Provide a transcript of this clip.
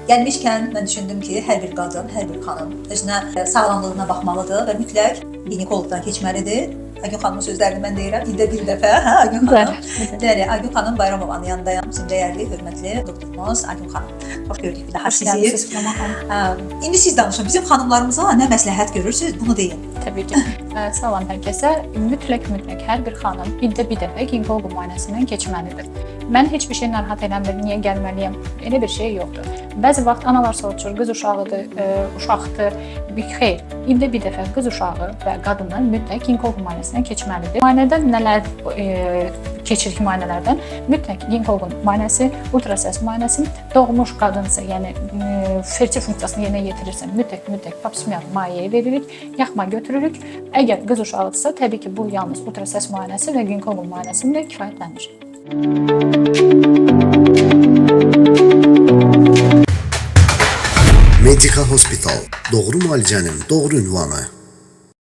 Gəlmişkən mən düşündüm ki, hər bir qadın, hər bir xanım özünə sağlamlığına baxmalıdır və mütləq ginekoloqdan keçməlidir. Aygün xanımın sözlərini mən deyirəm, ildə bir dəfə, hə Aygün xanım? Bəli, Aygün xanım Bayramovanın yanındayam. Bizim dəyərli, hörmətli doktorumuz Aygün xanım. Xoş gördük bir daha Xoş sizi. gəlmisiniz Xurma xanım. İndi siz danışın. Bizim xanımlarımıza nə məsləhət görürsüz, bunu deyin. Təbii ki. Salam hər kəsə. Mütləq hər bir xanım ildə bir dəfə ginekoloq müayinəsindən keçməlidir. Mən heç bir şey narahat eləmir, niyə gəlməliyəm? Elə bir şey yoxdur. Bəzi vaxt analar soruşur, qız uşağıdır, uşaqdır. Xeyr, ildə bir dəfə qız uşağı və qadınlar mütləq ginekoloq müayinəsindən keçməlidir. Müayinədən nələr keçirik müayinələrdən? Mütləq ginekoloqun müayinəsi, ultrasəs müayinəsi, doğmuş qadınsa, yəni fertil funksiyasını yerinə yetirirsə, mütləq pap smear mayeyi veririk, yaxma götürürük. Əgər qız uşağıdırsa, təbii ki, bu yalnız ultrasəs müayinəsi və ginekoloq müayinəsi ilə kifayətlənir. Medica Hospital. Doğru müalicənin doğru ünvanı.